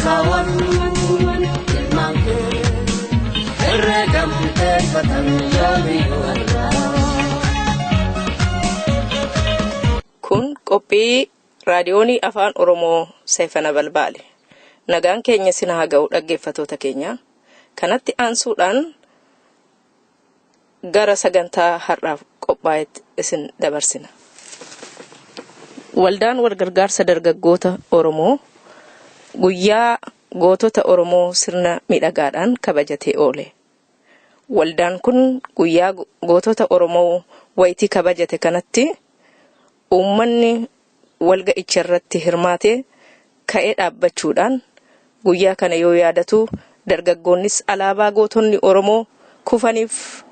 Qabsaawwan ilmaan kee herreegamteeffatan yoomiyyuu har'aa. Kun qophii raadiyoonii Afaan Oromoo Seefana Balbaale. Nagaan keenya sin haa ga'u, dhaggeeffatoota keenya. Kanatti aansuudhaan gara sagantaa har'aaf qophaa'etti isin dabarsina. Waldaan Walgargaarsa Dargaggoota Oromoo guyyaa gootota Oromoo sirna miidhagaadhaan kabajatee oole. Waldaan kun guyyaa gootota Oromoo wayitii kabajate kanatti uummanni walga'icha irratti hirmaate ka'ee dhaabbachuudhaan guyyaa kana yoo yaadatu, dargaggoonnis alaabaa gootonni Oromoo kufaniif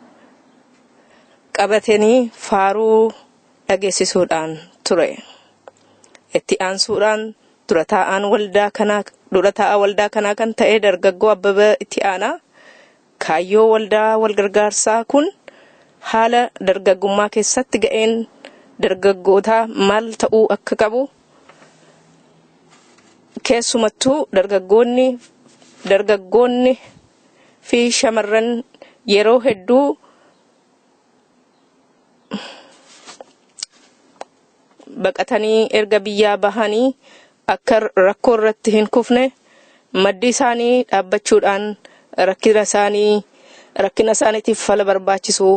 qabatanii faaruu dhageessisuudhaan ture. Itti aansuudhaan dura taa'aa waldaa kanaa kan ta'e dargaggoo Abbabaa Itti Aanaa kaayyoo waldaa walgargaarsaa kun haala dargaggummaa keessatti ga'een dargaggootaa maal ta'uu akka qabu, keessumattuu dargaggoonni fi shamarran yeroo hedduu baqatanii erga biyyaa bahanii akka rakkoo irratti hin kufne maddi isaanii dhaabbachuudhaan rakkina isaaniitiif fala barbaachisu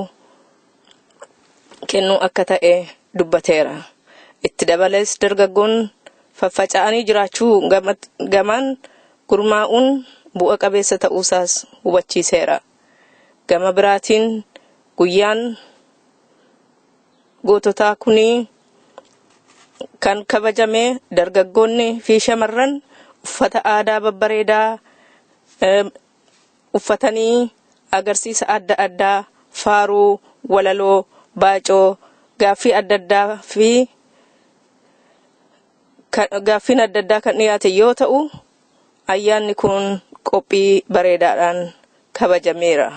kennuu akka ta'e dubbateera. Itti dabalees dargaggoon faffaca'anii jiraachuu gamaan gurmaa'uun bu'a qabeessa ta'uusaas hubachiiseera. Gama biraatiin guyyaan goototaa kunii kan kabajame dargaggoonni fi shamarran uffata aadaa babbareedaa uffatanii agarsiisa adda addaa, faaruu, walaloo, baacoo, gaaffii adda addaa fi gaaffiin adda addaa kan dhiyaate yoo ta'u, ayyaanni kun qophii bareedaadhaan kabajameera.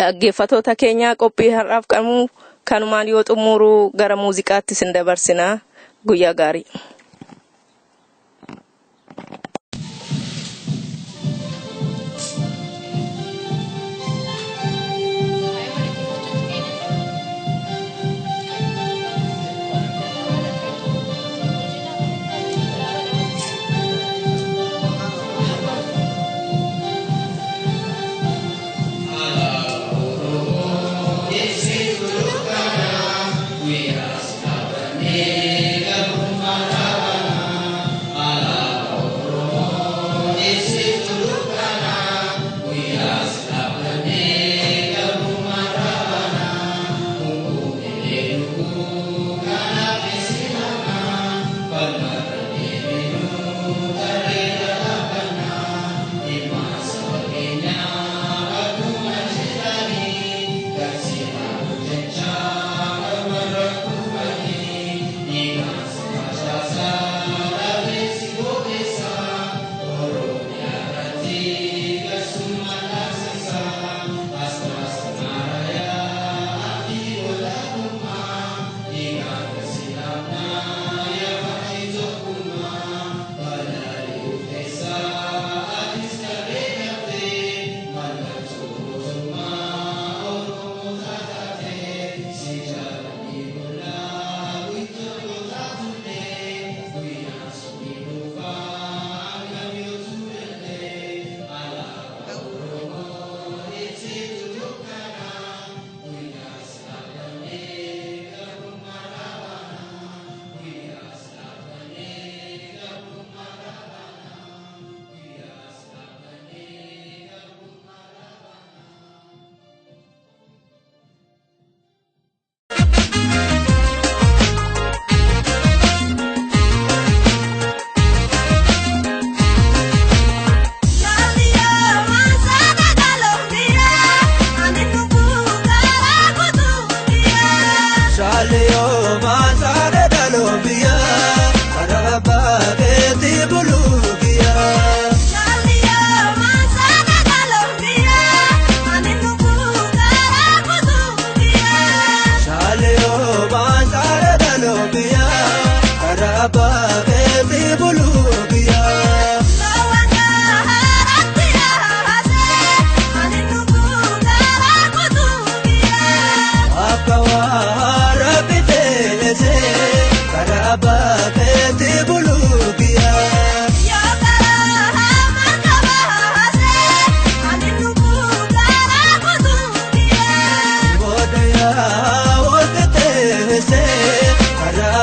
Dhaggeeffatoota keenya, qophii har'aaf qabnu kanumaan yoo xumuru gara muuziqaatti isin dabarsina. Guyyaa gaarii. We are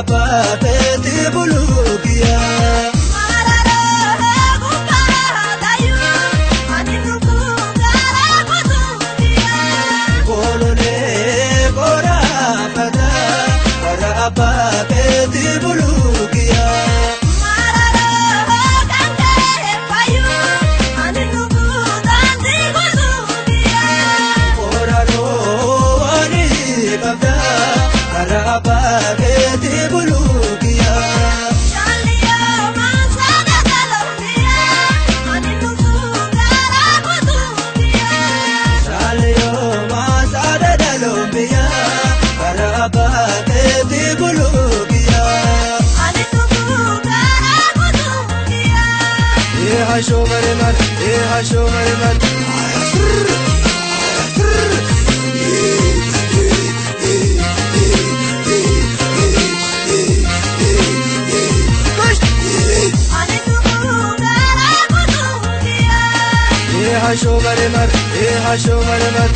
abbaa keetii buluukiya. Kololee koraafata karaa abbaa keetii buluukiya. Koraroo waan qabda karaa abbaa keetii buluukiya. Saaliyoo maasaadha dhaloomiya karaa abbaa keetii buluukiya. Ee hashoo mareeman ee hashoo mareeman. Ee hashoo mareeman ee hashoo mareeman.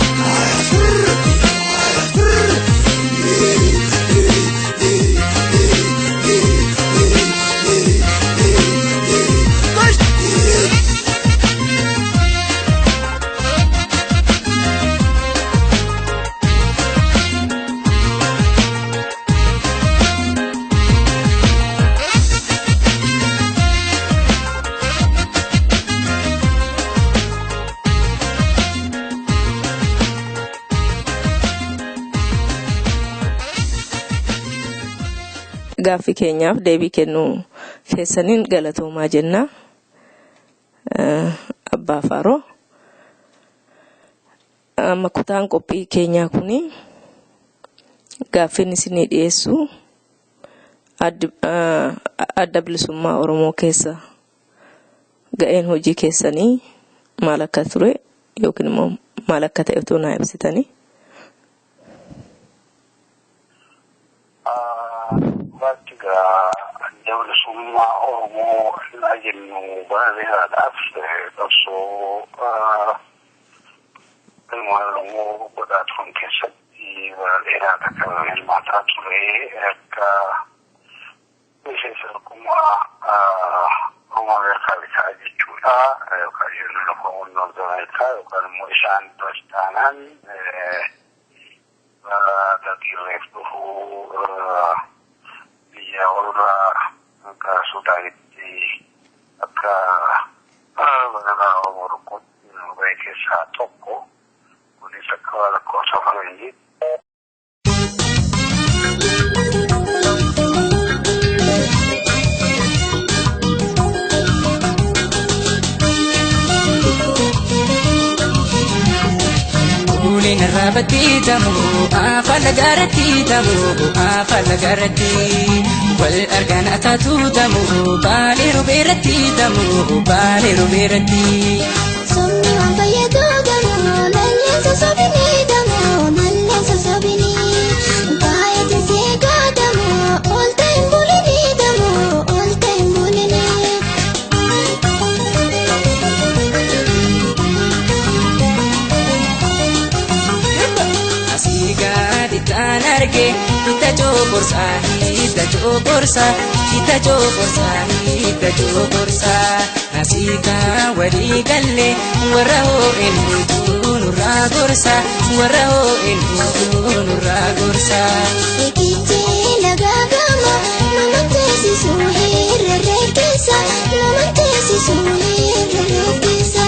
Gaaffii keenyaaf deebii kennuu keessaniin galatoomaa jenna. Abbaa Faaroo. Amma kutaan qophii keenyaa kuni gaaffiin isinii dhiyeessu adda bilisummaa Oromoo keessa ga'een hojii keessanii maal akka ture yookiin immoo maal akka ta'e otoo naa ibsitanii. Bakki egaa adda bilisummaa Oromoo innaa jennu bara dheeraadhaaf qabsoo ilmaan Oromoo godhaa turan keessatti bara dheeraadha kan hirmaataa ture akka miseensa tokkummaa Oromoo Ameerikaa bitaa jechuudha yookaan Union of Oromo North America yookaan immoo isaan duras taanaan dargaggeef dhufuu biyya warra gara Suudaanitti akka magaalaa Oromoo tokkotti nu ba'e keessaa tokko kunis akka lakkoofsa faranjii. Kuuleen irraa tamu afaan lagaarratti tamu afaan lagaarratti wal argaan ataatu tamu baalee rubeerratti tamu baalee rubeerratti. Somni waan fayyadu gamoo malleen sossobinii gamoo malleen sossobinii baay'ee seegaa gamoo ol ta'e hin bulinii gamoo ol ta'e hin bulinii. Asii gadi taan arge hidda coqorsaa hidda coqorsaa hidda coqorsaa hidda coqorsaa asii kaan walii galle warra hoo'een huutuu nurraa gorsa warra hoo'een huutuu nurraa gorsa. Ekichee lagaa gamoo nama teessisuu hirree keessa nama teessisuu hirree keessa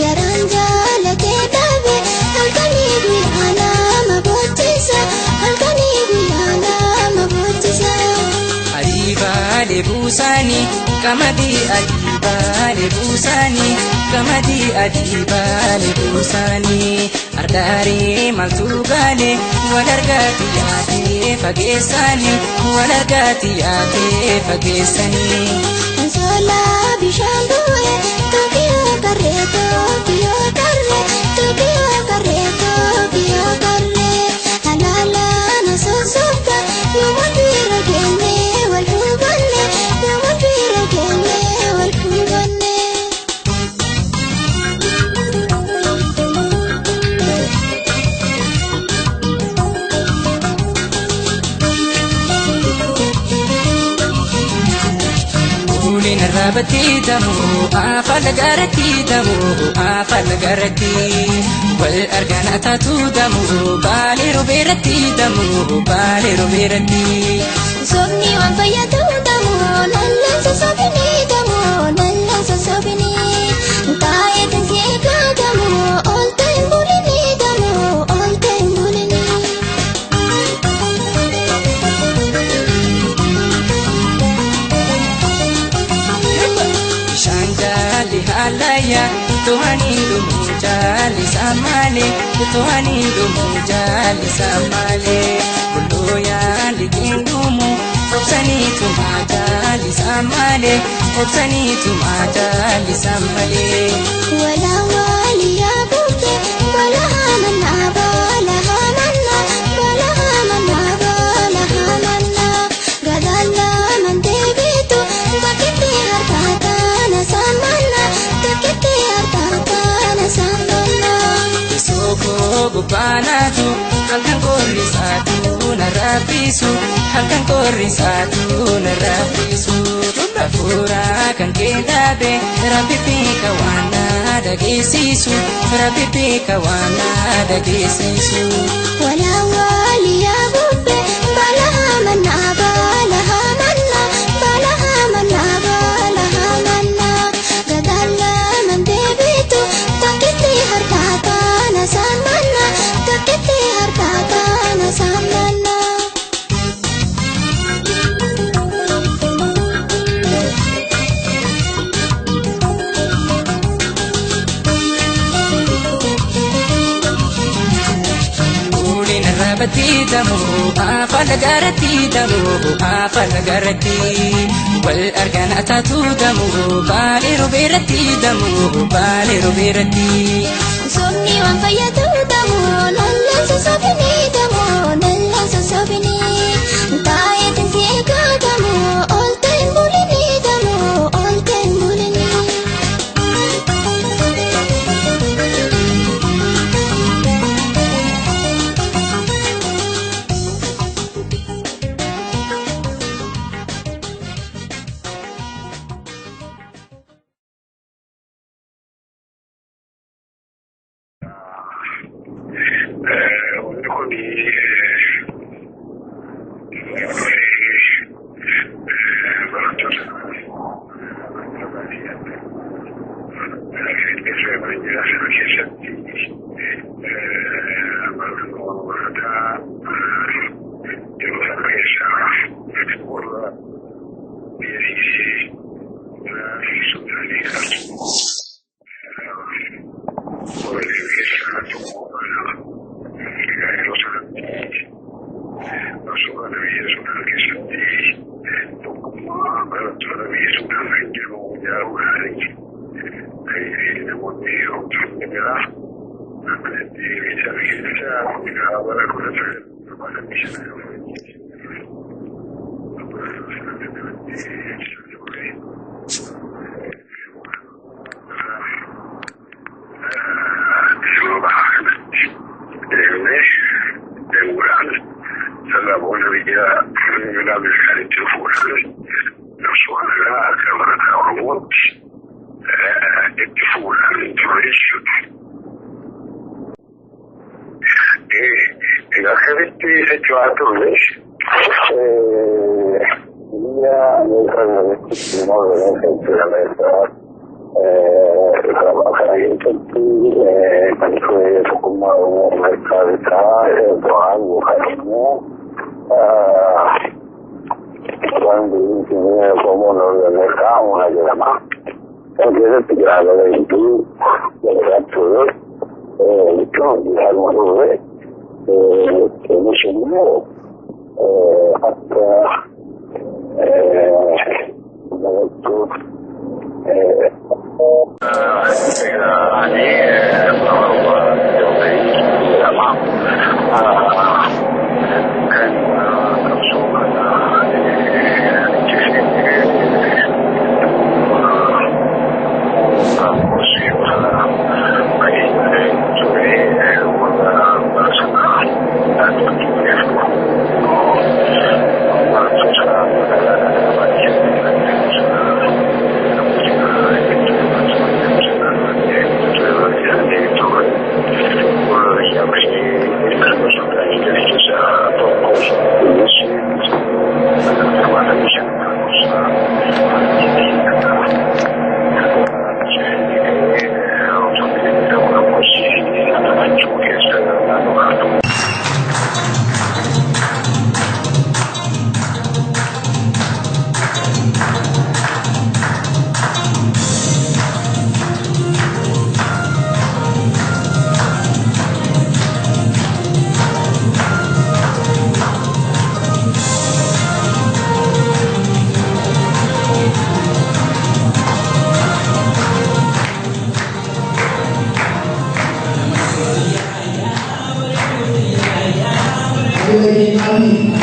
garaan jaalatee dhabe halkanii guyyaa nama boochisa halkanii guyyaa nama boochisa. Adii baalee buusaanii qamadii adii baalee buusaanii qamadii adii baalee buusaanii ardaarii maaltu gaalee wal argaati yaatee fageessanii wal argaati yaatee fageessanii. Ansoolaa bishaan bu'e Tookiyoo karree Tookiyoo karree Tookiyoo karree Tookiyoo karree alaalaan osoo soofta yooma bira geenye wal hubanne yooma bira geenye wal hubanne. Narraabatti damoo afaan lagaratti damoo afaan lagaratti wal argaan ataatu damoo baalee robeeratti damoo baalee robeeratti. Sobni waan fayyadu damoo lallaan sossobini damoo lallaan sossobini taa'ee tinsee gaadamoo ooltee hin bulini damoo ooltee hin bulini. Bishaan jaalli haalayyaa to'anii dhumuu jaalli saamalee to'anii dhumuu jaalli saamalee bulloo yaalli qindumu obsanii tumaa jaalli saamalee obsanii tumaa jaalli saamalee. Walaawwaliyaa bubbee bala haamannaa bala haamannaa bala haamannaa bala haamannaa gadaalaa mandeebitu bakkeetti harkaa taana saamannaa bakkeetti harkaa taana saamannaa. Sookoo gubbaanaatu halkan qorrisaatu na raffisu halkan qorrisaatu na raffisu hafuura kan kee dhaabe rabbi beeka waan na dhageessisu rabbi beeka waan na dhageessisu. Walaawwaliyaa bubbee bala haamannaa bala haamannaa bala haamannaa bala haamannaa gadaalaa mandeebitu bakkeetti harkaa taana saamannaa bakkeetti harkaa taana saamannaa. Ulee narraabatti damoo afaan lagaratti damoo afaan lagaratti wal argaan ataatu damoo baalee robeeratti damoo baalee robeeratti. Sobni waan fayyadu damoo lallaan sossobini damoo lallaan sossobini taa'ee tinsee gaadamoo ooltee hin bulini damoo ooltee hin bulini. Wanti kun barattoota sana keessatti barataa yeroo sana keessaa warra biyya hiisee Suudaan warra keessaa tokko yeroo sanatti suuraa biyya Suudaan keessatti tokkummaa barattoota biyya Suudaan kan jedhamu ijaaruudhaan namoonni hojjetan jira. Akkanatti biyya keessa egaa bara 1975 yeroo bahaa kanatti deemnee deemuudhaan sana booda biyya Ameerikaanitti dhufuudhaan qabsoo kana akka barataa Oromootti itti fuudhaan ture jechuudha. Egaa akkamitti socho'aa turre biyya Ameerikaa keessatti kana keessatti kan ture tokkummaa Oromoo Ameerikaa bitaa bu'aan yookaan immoo waan biyyi Oromoo Noorz Ameerikaa Uuna jedhama. Kan keessatti garaagara hedduu dalagaa ture jechuun hojii haaluma turre kunis immoo akka barattoota ani jedhama. Kan qabsoo kana Hamile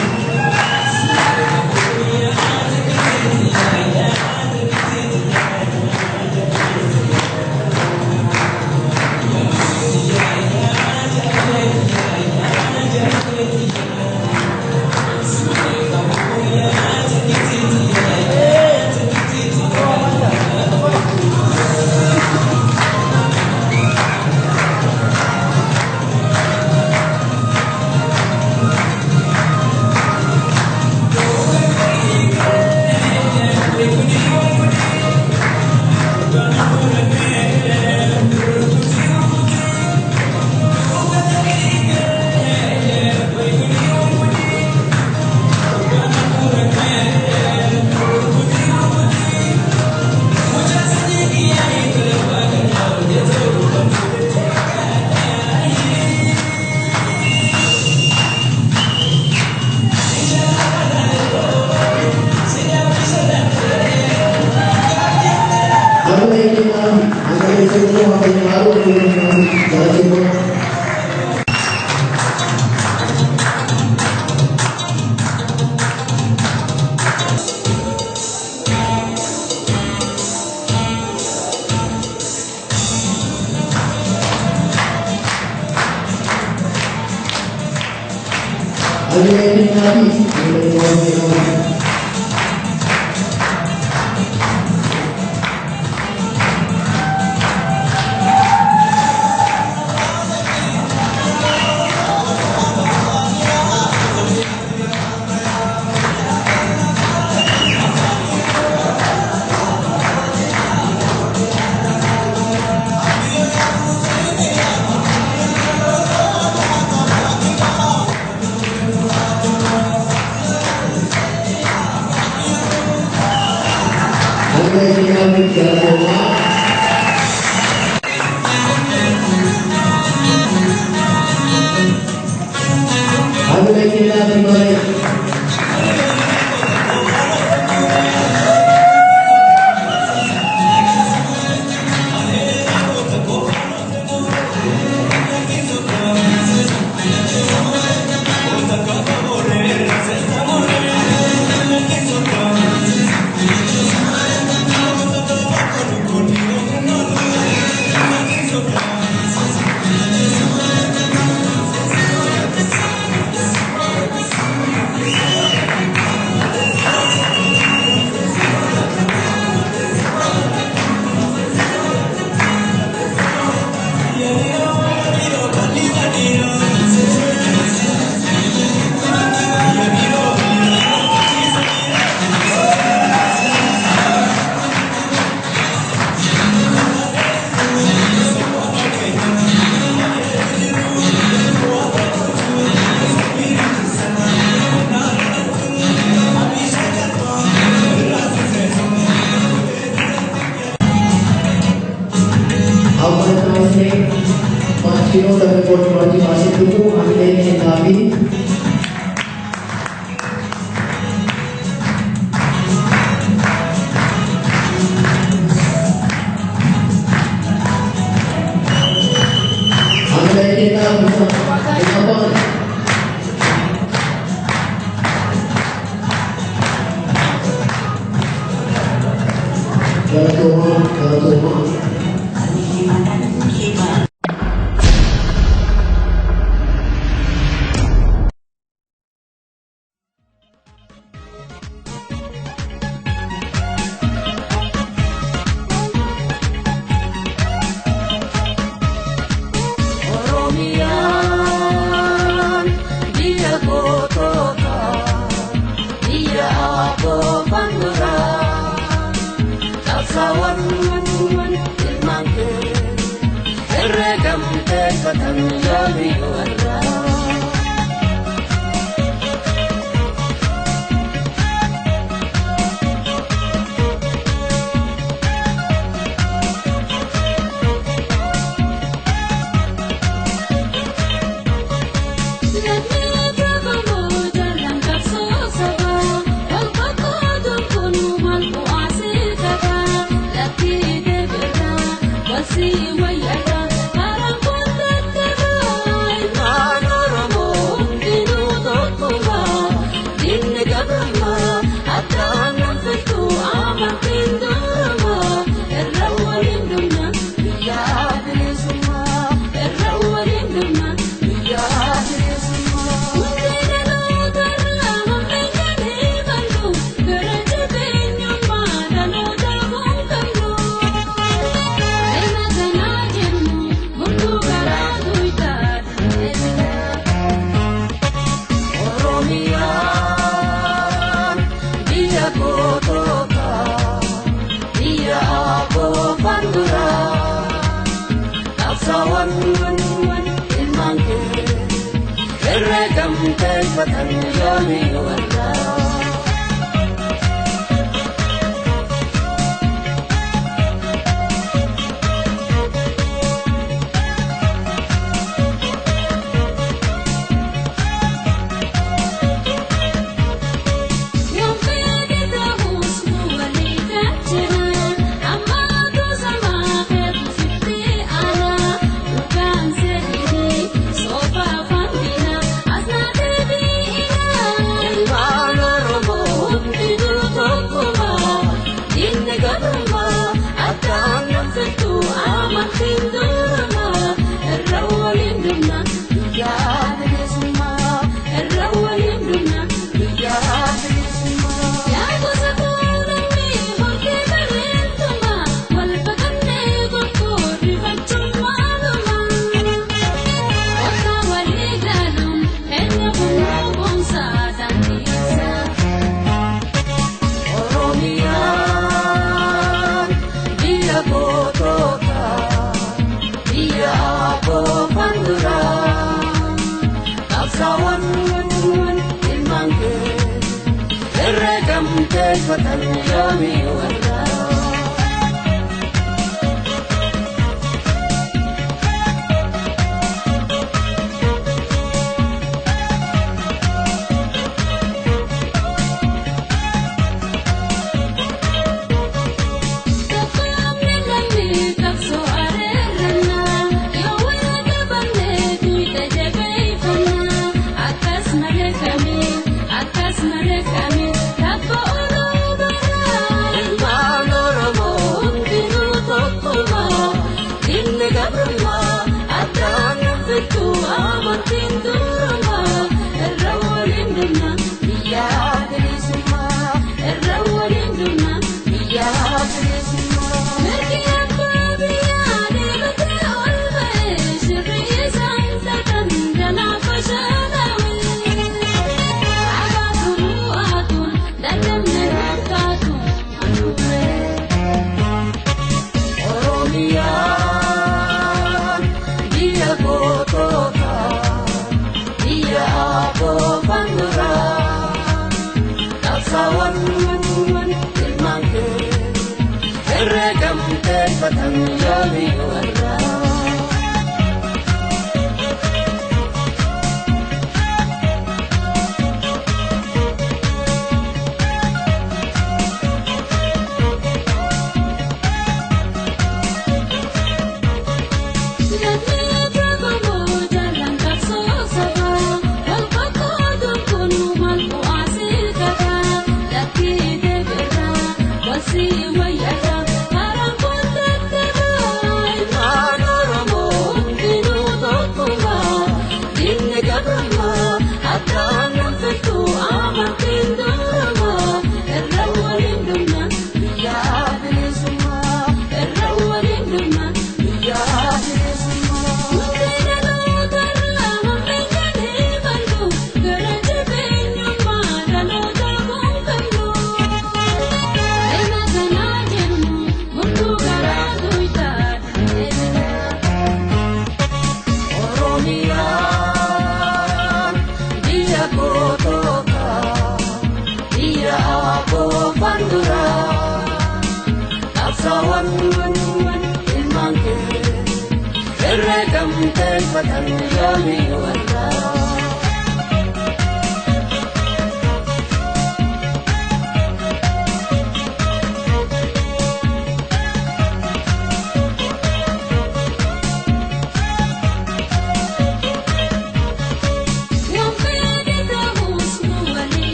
See where you are. Irree gamteeffatan yoomiyyuu har'aa.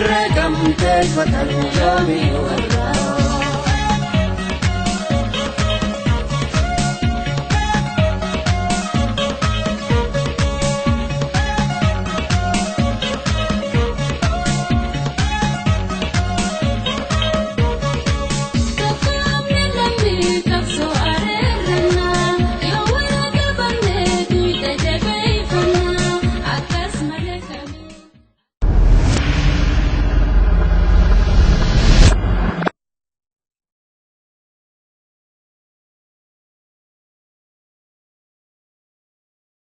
Herreegamtee fatan yoomiyyuu.